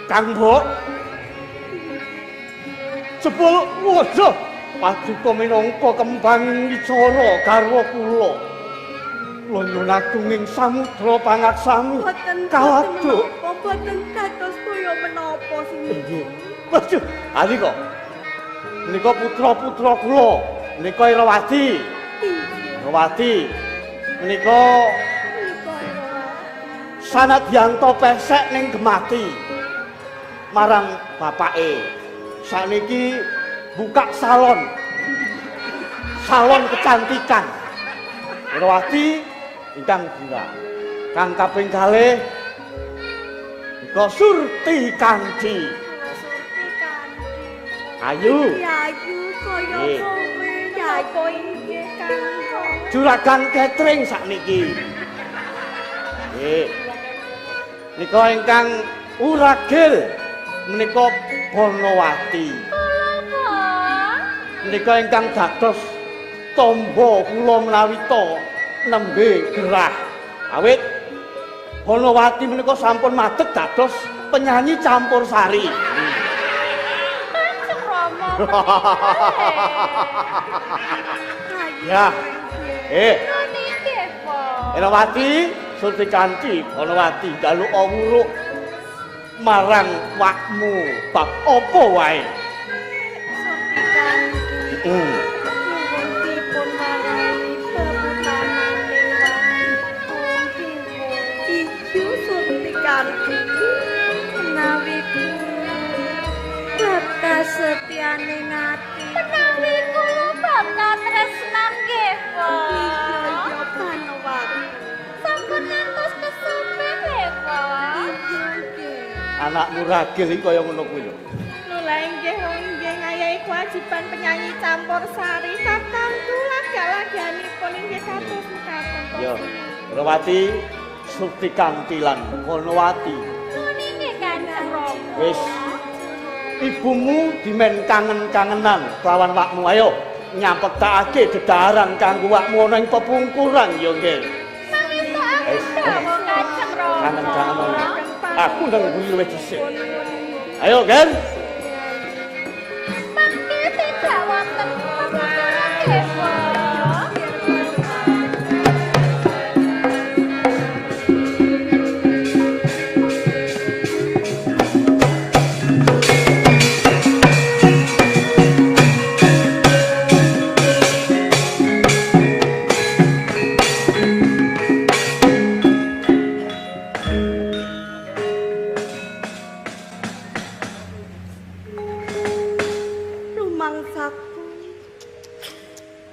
Kang Mbok. Jebul waduh paduka minangka kembang wicara garwa kula. Kula nyuwun agunging samudra pangaksami. Kawaduk boten dados kaya menapa sing. Nggih. Waduh, ali kok. Menika putra-putra kula, menika Irawati. Irawati. Menika sanadyanto pesek ning gemati marang bapake. Sakniki buka salon. Salon kecantikan. Irawati ingkang bunga. Kang kaping kalih menika Surti Kanthi. Surti Kanthi. Ayu. Ayu kaya kowe napa inggih Kang. Juragan catering sakniki. Nggih. Nika ingkang uragil menika Bonowati. Menika ingkang dados tombo kula menawi ta nembe gerah. Awit Bonowati menika sampun madeg dados penyanyi campur sari. Kanjeng Rama. Ya. Erawati, Surti Kanthi, Bonowati njaluk wuruk marang wakmu bab apa wae? Surti Kanthi. Nyuwun dipun maringi bebutamaning waktu. Iku Surti Kanthi menawi kula bab kasetyane ati. Menawi kula bab katresnan nggih, Pak. Iya iya Banowati. Sampun ngantos kesupen lho, Pak. Iya nggih. Anakmu ragil iki kaya ngono kuwi lho. Lho lah inggih wong inggih ngayahi kewajiban penyanyi campur sari tartamtu lagak-laganipun inggih kados mekaten. Ya, Rawati, Surti Kanthi lan Bonowati. Nggih nggih Kanjeng Rama. Wis. Ibumu dimen kangen-kangenan kelawan wakmu. Ayo nyampekake dedaharan kanggo wakmu ana ing pepungkuran ya nggih. Mangestu aku dawuh Kanjeng Rama. Kangen-kangenan. Aku ndang guyu luwih dhisik. Ayo, Gen. Mangke tidak wonten pepungkuran nggih, Pak. Rumangsaku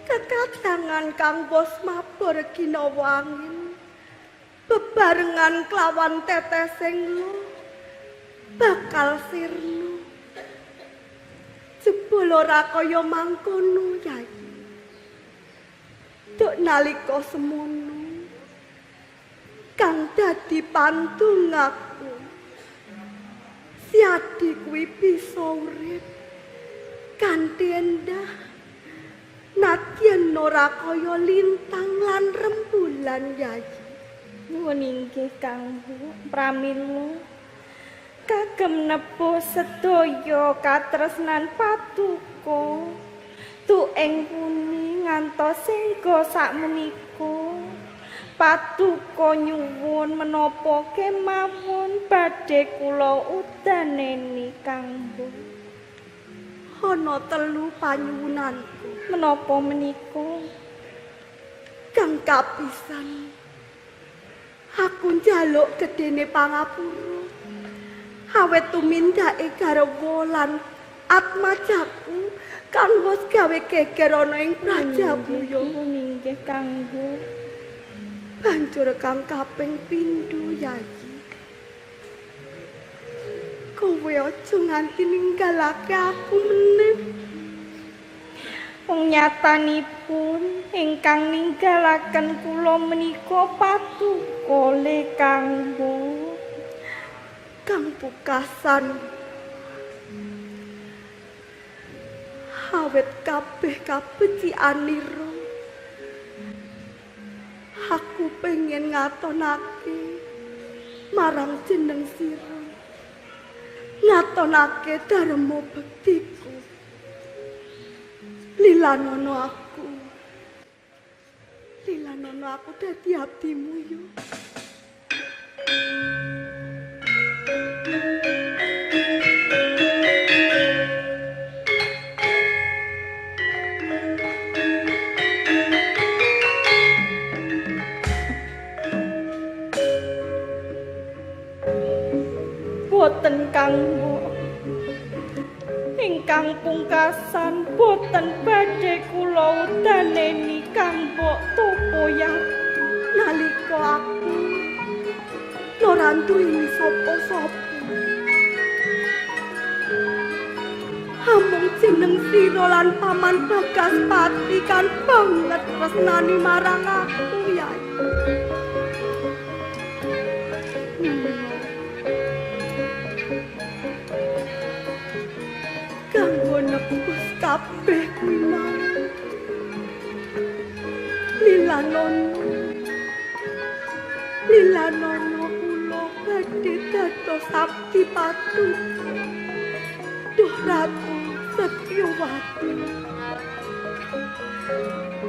kekadangan kang wos mabur ginawa angin bebarengan kelawan tetesing lu bakal sirna. Jebul ora kaya mangkono, Yai. Duk nalika semono kang dadi pantungaku Siadi kuwi bisa urip kanthi endah nadyan ora kaya lintang lan rembulan, Yai. Nuwun inggih Kang Bu, pramila kagem nepuh sedaya katresnan paduka tueng puni ngantos sengga sakmenika. Paduka nyuwun menapa kemawon badhe kula udaneni Kang Bu. Ana telu panyuwunanku. Menapa menika? Kang kapisan aku njaluk gedene pangapura awet tumindake garwa lan atmajaku kang wis gawe geger ana ing Prajabuya. Inggih Kang Bu. Banjur kang kaping pindho, Yai, kowe aja nganti ninggalake aku meneh. Wong nyatanipun ingkang ninggalaken kula menika paduka le Kang Bu. Kang pukasan awet kabeh kabecikanira, aku pengen ngatonake marang jeneng sira. Ngatonake dharma bektiku. Lilanono aku. Lilanono aku dadi abdimu yo. Boten Kang Mbok. Ingkang pungkasan boten badhe kula udaneni Kang Mbok Topoyati. Nalika aku ora duweni sapa-sapa. Amung jeneng sira lan Paman Bagaspati kan banget tresnani marang aku, Yai. Kanggo nebus kabeh kuwi mau. Lilanono. Lilanono kula badhe dados abdi paduka. Duh Ratu Setyowati.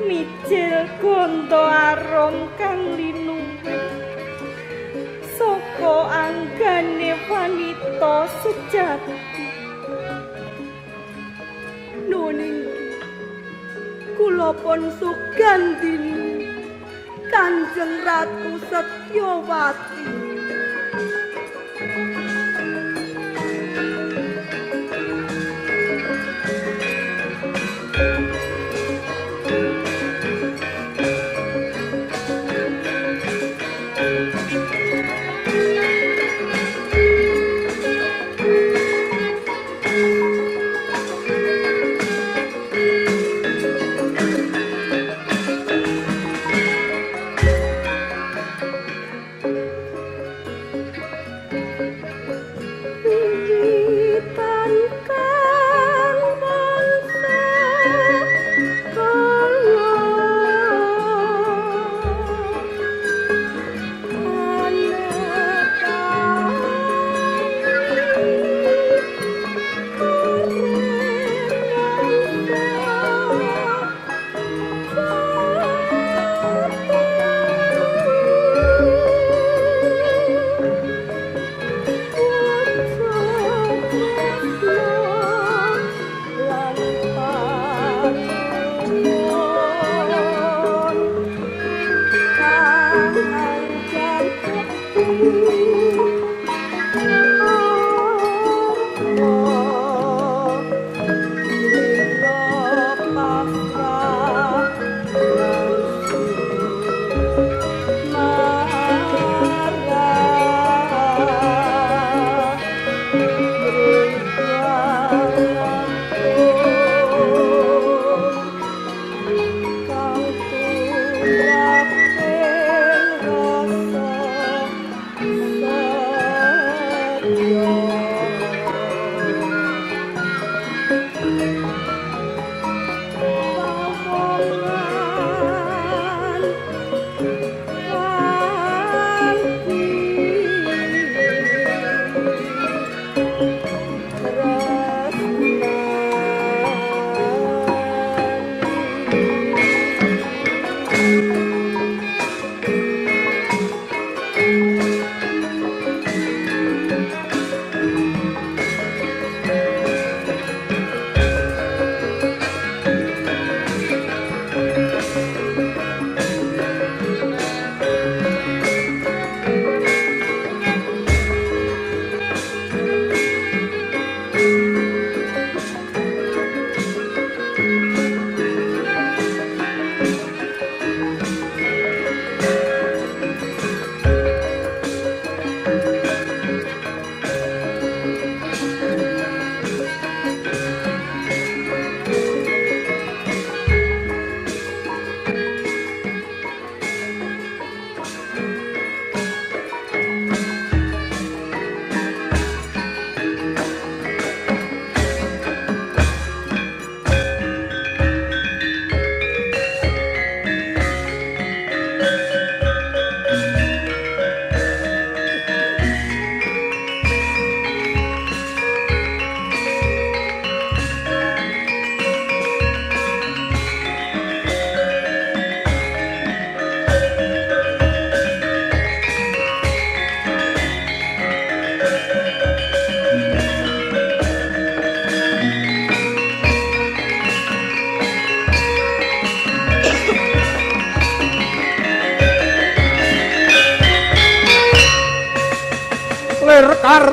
Mijil gondo arum kang linuwih saka anggane wanita sejati. Nuwun inggih kula pun sugandini Kanjeng Ratu Setyowati.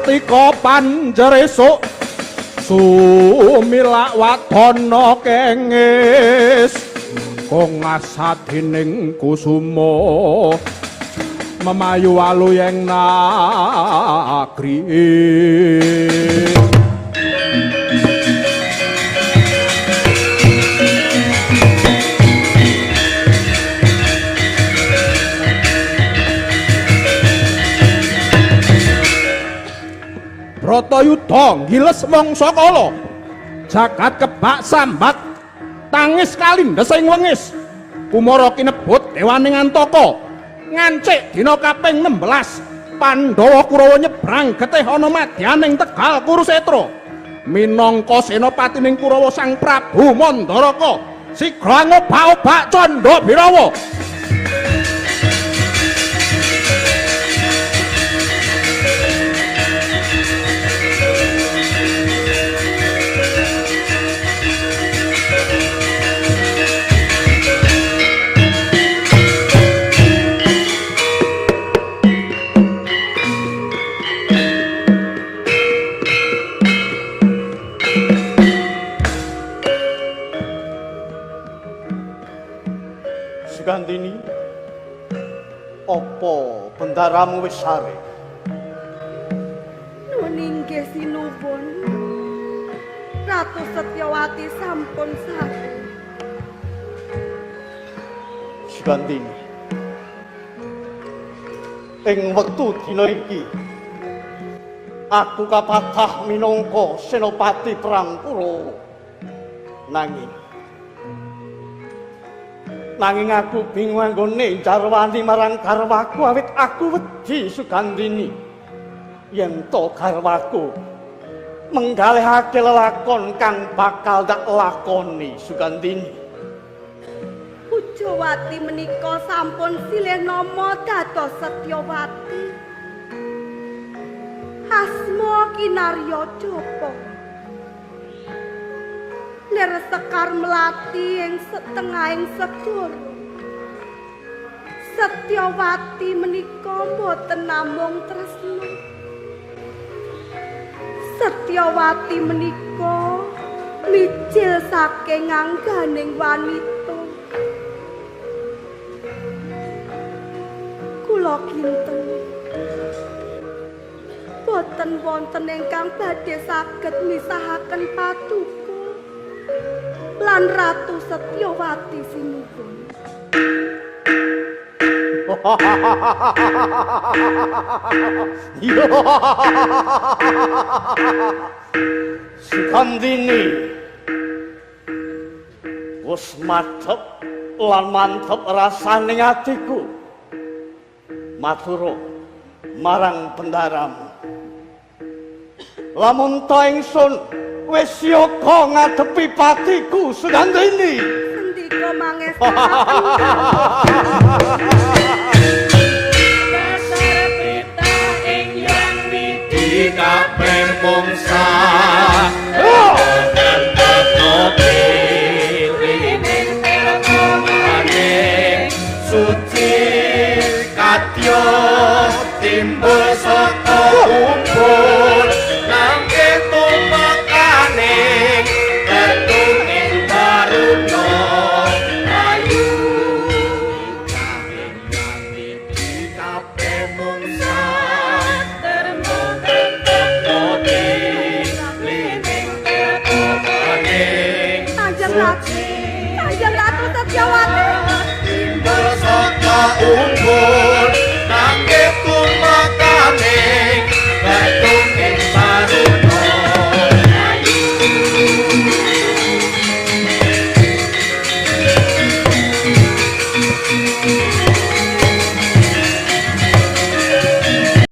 Kartika panjeresuk sumilak wadana kengis kong asadining kusuma memayu waluyeng nagri. Bratayuda nggiles mangsa kala, jagat kebak sambat tangis kalindhes ing wengis, kumara kinebut dewaning Antaka ngancik dina kaping 16 Pandhawa Kurawa nyebrang getih ana madyaning Tegal Kurusetra minangka senopatining Kurawa Sang Prabu Mandaraka sigra ngobak-obak Candha Birawa. Sugandini, apa bendaramu wis sare? Nun inggih sinuwun. Ratu Setyawati sampun sare. Sugandini, ing wektu dina iki aku kapathah minangka senopati perang Kurawa. Nanging aku bingung anggone njarwani marang garwaku awit aku wedi Sugandini yen to garwaku menggalihake lelakon kang bakal tak lakoni Sugandini. Pujawati menika sampun silih nama dados Setyawati. Asma kinarya japa. Lir sekar melati ing setengahing segara. Setyawati menika boten namung tresna. Setyawati menika mijil saking angganing wanita. Kula kinten boten wonten ingkang badhe saged misahaken paduka lan Ratu Setyawati sinuwun. Sugandini wis madhep lan mantep rasane atiku matur marang bendaramu. Lamun ta ingsun wis siaga ngadepi patiku Sugandini. Sendika mangestakaken. Dasar pita ing yang widi kabeh mung